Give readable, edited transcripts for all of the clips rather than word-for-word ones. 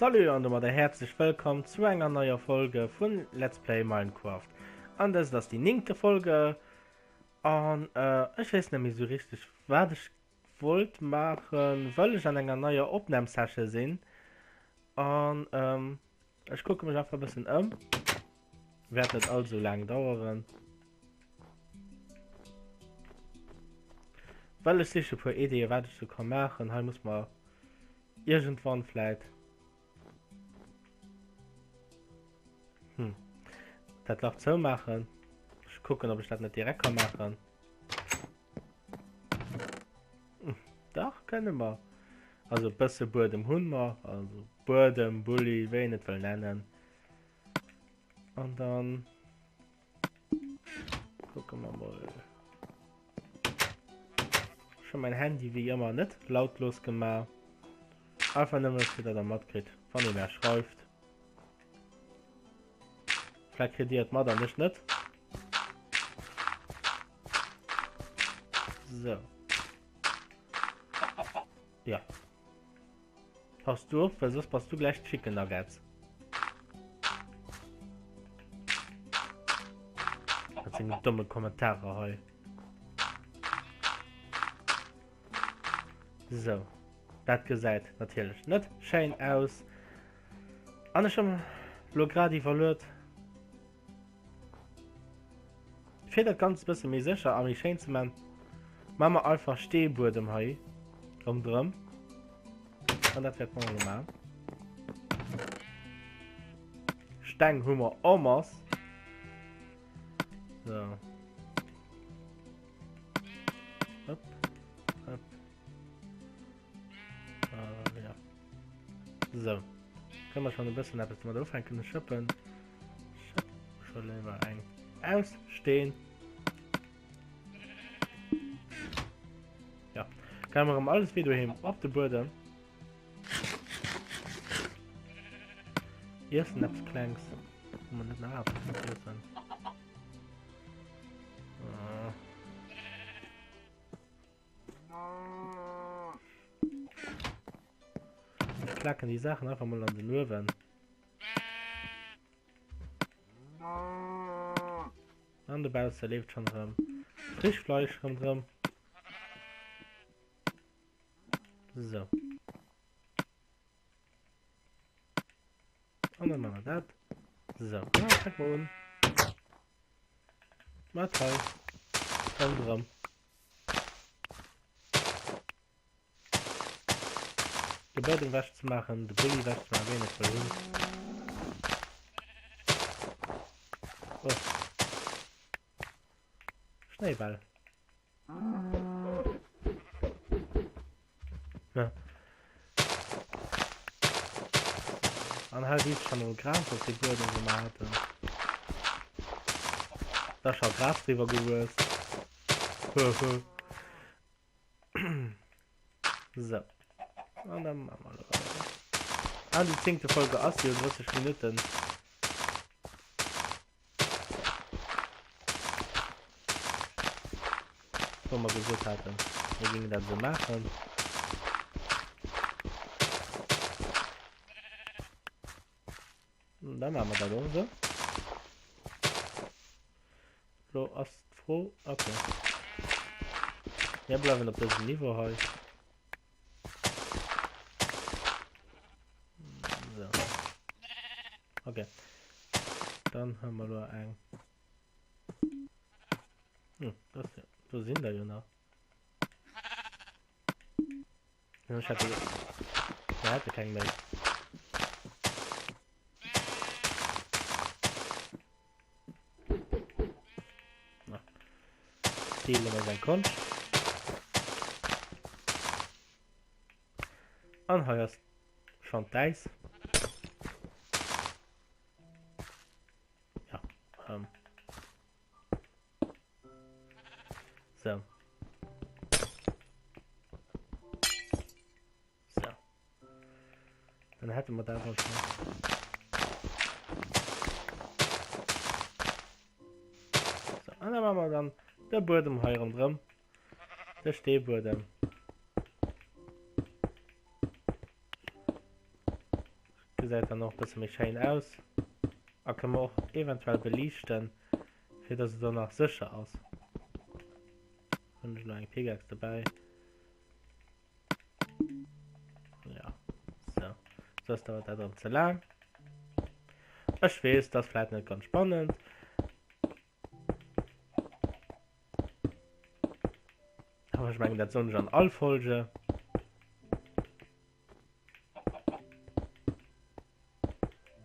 Salut an domadder häerzlech wëllkomm zu enger neier Folge vun Let's Play Minecraft. An dëst ass déi néngte Folge an ech weess net méi sou richteg wat ech wollt maachen, wëll ech an enger neier Opnam-Session sinn an ech kucke mech einfach e bëssen ëm. Wäert net all sou laang daueren. Well ech siche puer Ideeë wat ech sou ka maachen. Hei muss mer Iergendwann vläit. Hm. Dat Lach zoumaachen. Ech kucken, ob ech dat net direkt ka maachen. Hm, dach, kënne mer. Also e bësse Buedem hunn mer. Also Buedem, Bulli, wéi een et wëll nennen. An dann kucke mer mol. Ech hu mein Handy wéi ëmmer net lautlos gemaach. Einfach nëmme fir dat der matkritt, wann ee mär schreift. Vläit kritt dir et mat an ech net. So. Ja. Pass du op, well soss bass du gläich Chicken Nuggets. Mat sengen domme Kommentarer hei. So. Dat gesäit natierlech net schéin aus. An ech hunn lo grad iwwerluet, Fir dat Ganzt bësse méi sécher a méi schéin ze man, man mer einfach Steebuedem hei ronderëm. An dat wäert mer elo man. Steng hu mer en masse. So. Hopp, hopp. Äh, ja. So. Kënne mer schon e bëssen eppes domat ufänken. Ech schëppen scho léiwer eng aus Steen. Ja. Kann mer erëm alles wéi doheem op de Buedem. Iessen eppes Klengs. Hu mer net nach eppes ze iessen? Äh. Ech klaken déi Saachen einfach mol an den Uewen. An dobausse leeft schon erëm Frischfleisch ronderëm. So. An dann machen wir dat. So, dann fangen wir un. Mat hei. Ronderëm. De Buedem wech ze maachen, de Bulli wech ze maachen, wéi een et wëll hunn. Oh. Schnéiball. Ja. An hei wiisst schon elo Gras op de Buedem, wou mer haten. Da scho Gras driwwer gewuess. So. An dann machen wir weiter. An die zéngte Folge ass jo 30 Minuten. Wou mer gesot haten, mir gingen dat esou maachen. Da maache mer dat och esou. Lo ass d'Fro, okay. Mir bleiwen op dësem Niveau hei. So. Okay. Dann haben wir lo eng. Hm, das ja. Do sinn der jo nach. Ja, ich hatte, ich hatte keng méi. Na. Deele mer seng Konscht. An hei ass schon d'Äis. Ja, ähm. So. So. Dann hätte man da schon. So, und dann machen wir dann der Buedem hei rundherum. Der Steebuedem. gesäit dann och e bësse méi schéin aus. A kënne mer och eventuell beliichten, fir dass et och nach sécher ass. Hunn ech nach eng Pickaxe dobäi? Ja, so. Soss dauert dat erëm ze laang. Ech weess, dat ass vläit net ganz spannend. Awer ech mengen, dat soen ech an all Folge.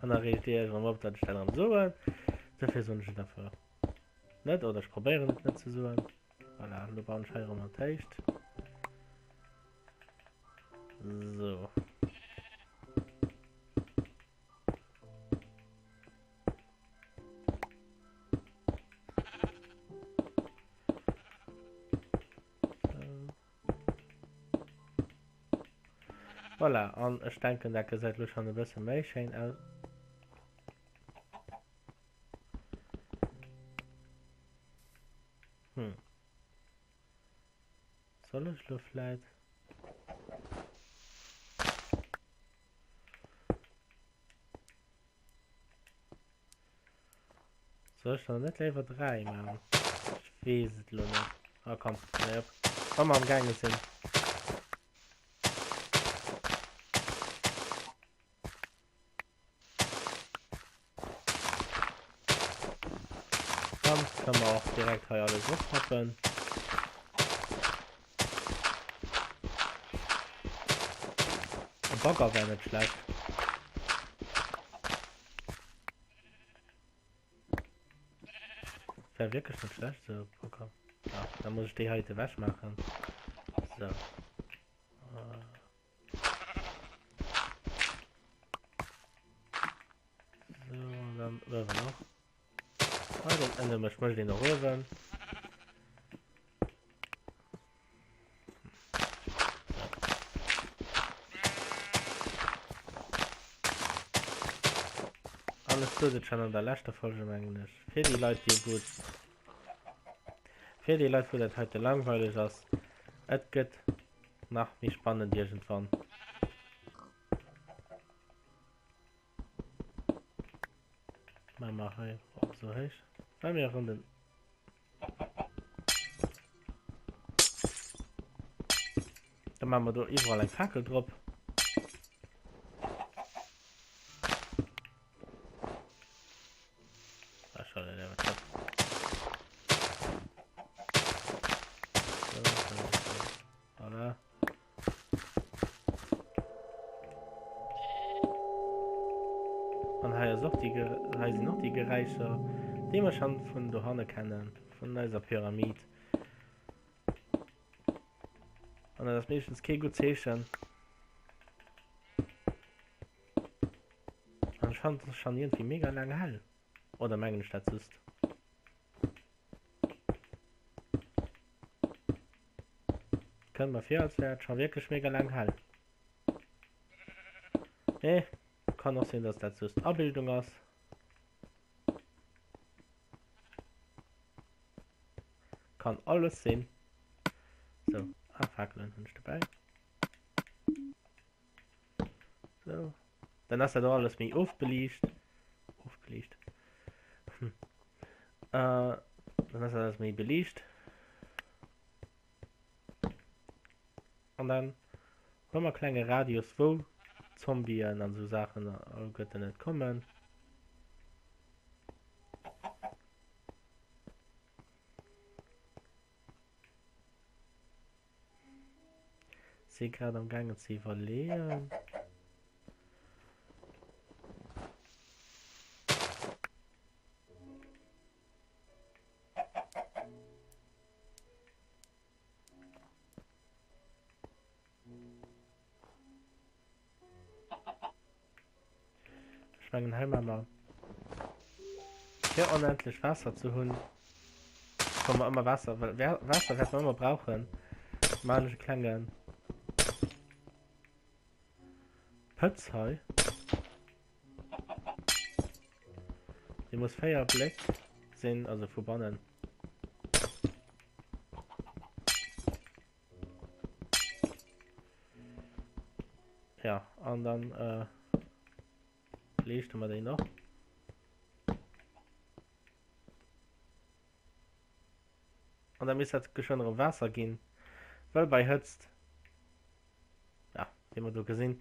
An da reegt Dir Iech erëm op, datt ech dat erëm soen. Dofir soen ech et einfach net, oder ech probéieren et net ze soen. Voilà, elo bauen ech hei erëm an d'Héicht. So. Voilà, an ech denken dat gesäit lo schon e bësse méi schéin aus. Hm. Soll ech lo vläit... Soll ech dann net léiwer 3 maachen? Ech weess et elo net. Ah komm, nee, op. Wa mer am gaange sinn. Dann kënne mer och direkt hei alles oprappen. E Bagger wär net schlecht. Wär wierklech net schlecht, sou e Bagger. Ah, da muss ech déi heite ewech maachen. Sou. Sou, an dann uewen och. Ah, den Ende mécht mécht een och uewen. An ech sot et schon an der leschter Folge, mengen ech, fir déi Leit, déi wou fir déi Leit, wou dat heite langweileg ass, et gëtt nach méi spannend iergendwann. Maache mer hei och esou héich, well mir erëm den Da maache mer do iwwerall eng Fakel drop. Ah, schade, der war top. So, so, so. Voilà. An hei ass och déi, hei sinn och déi Geräischer, déi mer schon vun dohanne kennen, vun eiser Pyramid. An dat ass meeschtens kee gutt Zeechen. An ech fannen, et ass schon iergendwéi mega laang hell. Oder mengen ech dat just? Kënnt mer vir als wär et scho wierklech mega laang hell. Nee, kann och sinn dass dat just Abildung ass. Kann alles sinn. So, ah, Fakelen hunn ech dobäi. So. Dann ass dat och alles méi ofbeliicht. Ofbeliicht. Hm. Äh, dann ass dat alles méi beliicht. An dann hu mer klenge Radius, wou Zombien an esou Saachen alleguerten net kommen. Si grad am gaangen ze iwwerleeën. Ech mengen hei maache mer fir onendlech Waasser ze hunn, wa mer ëmmer Waasser, well Waasser wäerte mer ëmmer brauchen, maachen ech e klenge Pëtz hei. Dee muss 4 Bléck sinn, also vu bannen. Ja, an dann äh. Beliichte mer déi nach. An da misst dat geschwënn erëm Waasser ginn, well bei Hëtzt, ja, wéi mer do gesinn,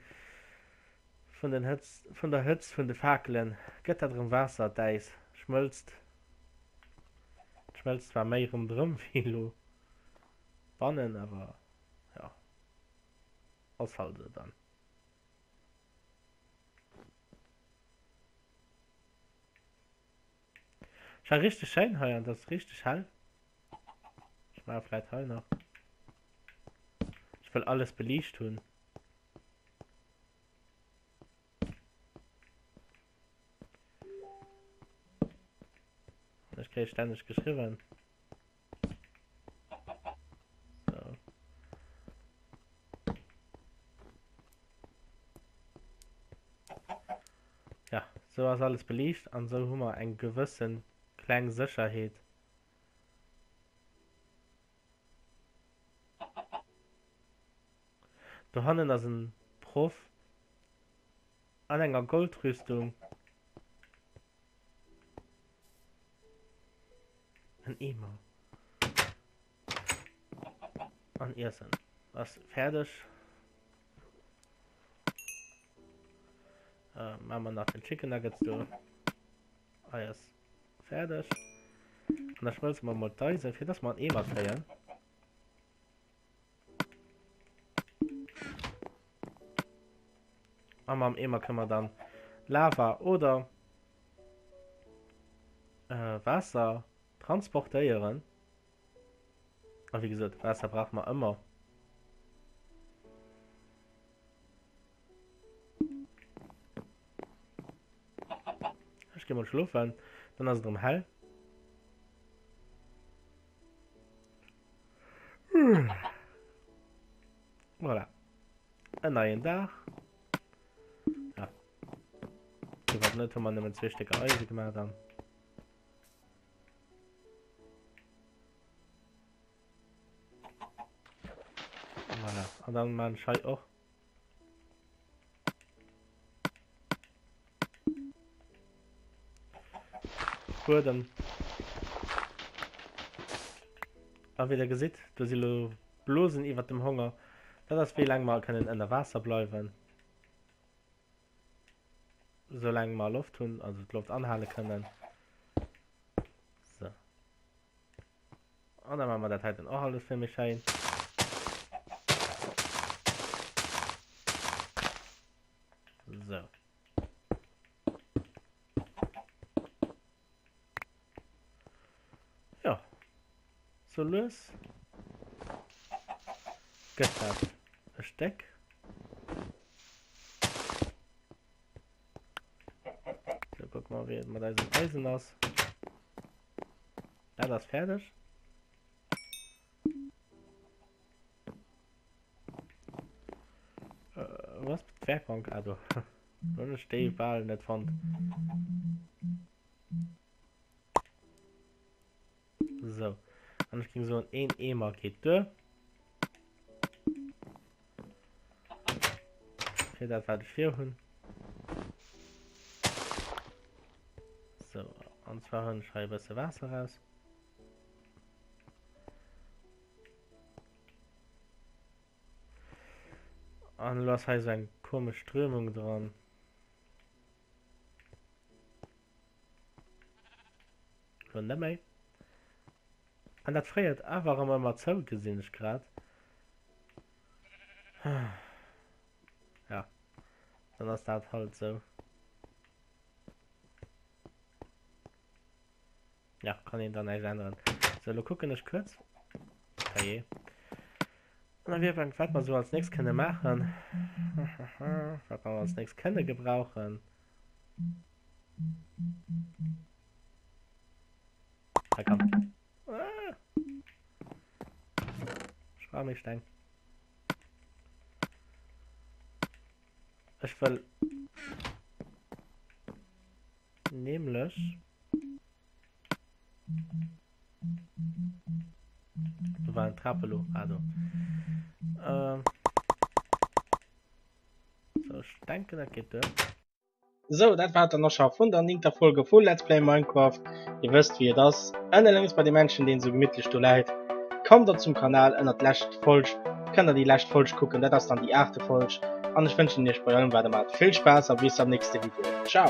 vun den Hëtzt, vun der Hëtzt vun de Fakelen gëtt dat erëm Waasser, d'Äis schmëlzt. Et schmëlzt zwar méi ronderëm wéi elo bannen, awer jo, ass halt esou dann. Scha richteg schéin hei an das richteg hell. Ech maache vläit hei nach. Ech wëll alles beliicht hunn. Ech kréie stänneg geschriwwen. So. Ja, sou ass alles beliicht an sou hu mer eng gewëssen kleng Sécherheet. Dohannen ass en Proff an enger Goldrüstung. En Eemer. An Iessen ass fäerdeg. Äh, machen wir nach den Chicken Nuggets do. Hei ass fäerdeg. An da schmëlze mer mol d'Eisen, fir dass mer en Eemer kréien. A mam Eemer kënne mer dann Lava oder äh, Waasser transportéieren. A wéi gesot, Waasser brauche mer ëmmer. Ech gi mol schlofen, dann ass et erëm hell. Voilà. En neien Dag. Ja. Iwwer net hu mer nëmmen zwee Stécker Eise gemaach dann. Voilà. An dann man ech hei och. Buedem. A wéi der gesitt, do si lo Blosen iwwert dem Honger. Dat ass wéi laang mer kënnen ënner Waasser bleiwen. Soulaang mer Loft hunn, also d'Loft anhale kënnen. So. An da maache mer dat heiten och alles vill méi schéin. So. Ja. Sou lues gëtt dat e Stéck. So, guck mal, wéi et mat eisem Eisen ass. Dat ass fäerdeg. Äh, wo ass d'Werkbank? Ah, do. Do hunn ech déi bal net fonnt. So. An ech ging soen, een Eemer geet duer. Fir dat wat ech vir hunn. So, an zwar hunn ech hei e bësse Waasser raus. An elo ass hei esou eng komesch Strömung dran. Lo net méi. An dat fréiert awer erëm ëmmer zou, gesinn ech grad. Ja, dann ass dat halt sou. Ja, kann een dann näischt änneren. Sou, lo kucken ech kuerz. Herrjee. An der Wierbank, wat mer sou als nächst kënne maachen. Wat mer als nächst kënne gebrauchen. Da komm. Ah. Ech brauch méi Steng. Ech wëll nämlech Do war en Trapelo. Ah, do. Ähm. So, ech denken, dat geet duer. Sou, dat war et dann och scho vun der néngter Folge vu Let's Play Minecraft. Dir wësst wéi et ass, ënne lénks bei de Männchen deen esou gemittlech do läit, kommt der zum Kanal ënnert lescht Folg, kënnt der déi lescht Folg kucken, dat ass dann déi aachte Folg. An ech wënschen iech bei allem wat der maacht vill Spaass a bis am nächste Video. Ciao!